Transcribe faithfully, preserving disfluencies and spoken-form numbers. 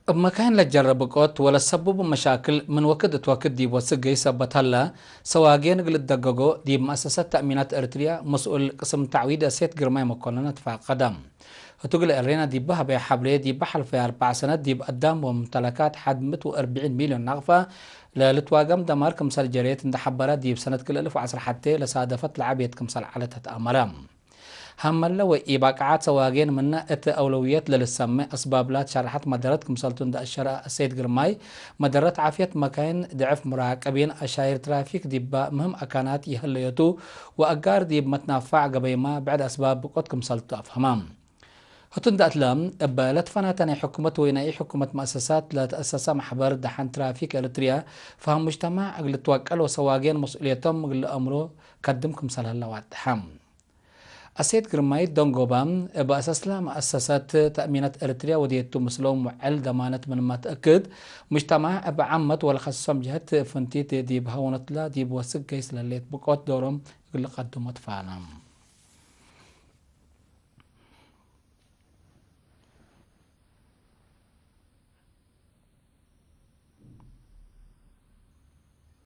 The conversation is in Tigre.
እብ መካይን ለጀረ ብቆት ወለሰቡቡ መሻክል ምን ወክድ እት ወክድ ዲብ ወስክ ገይ ሰበት ሀለ፣ ሰዋጌን እግል ልትደገጎ ዲብ መአሰሰት ተእሚናት ኤርትርያ መስኡል ቅስም ተዕዊድ እሴት ግርማይ መኮንን አትፋቀደ። ህቱ እግል ኤሬና ዲብ ሀበየ ሐብሬ፣ ዲብ ሐልፈየ አርበዕ ሰነት ዲብ አዳም ወሙምተለካት ሐድ ምእት ወአርብዒን ሚልዮን ናቅፈ ለልትዋገም ደማር ክምሰል ጀሬት እንደ ሐበረ፣ ዲብ ሰነት ክልኤ አልፍ ወዐስር ሐቴ ለሳደፈት ለዐቤት ክምሰል ዐለት አትአመረ። ሀመለ ወኢባቅዓት ሰዋጌን ምነ እት አውለውየት ለልሰመ አስባብ ላትሸረሐት መደረት ክምሰልቱ እንደ አሸረ አሰይድ ግርማይ፣ መደረት ዓፍየት መካይን፣ ድዕፍ ሙራቅቢን፣ አሻይር ትራፊክ ዲባ ምህም አካናት ይሀለዮቱ ወአጋር ዲብ መትናፋዕ ገበይማ ብዕድ አስባብ ብቆት ክምሰልቱ አፍሀማ። ህቱ እንደ አትለ፣ እበ ለትፈናተ ናይ ሕኩመት ወይ ናይ ኢ-ሕኩመት መአሰሳት ለተአሰሰ መሕበር ደሐን ትራፊክ ኤርትርያ፣ ፈሀም ሙጅተማዕ እግል ልትወቀል ወሰዋጌን መስኡልየቶም እግል ለአምሮ ከድም ክምሰል ሀለ ዋድሐ። አሰይድ ግርማይ ደንጎባ፣ እብ አሰስለ መአሰሰት ተእሚነት ኤርትርያ ወዴቱ ምስሎም ወዐል ደማነት ምንመ ተአክድ፣ ሙጅተማዕ እብ ዓመት ወለከሰሶም ጀህት ፍንቲት ዲብ ሀውነትለ ዲብ ወስክ ገይስ ለህሌት ብቆት ዶሮም እግል ልቀድሞ ትፋነ።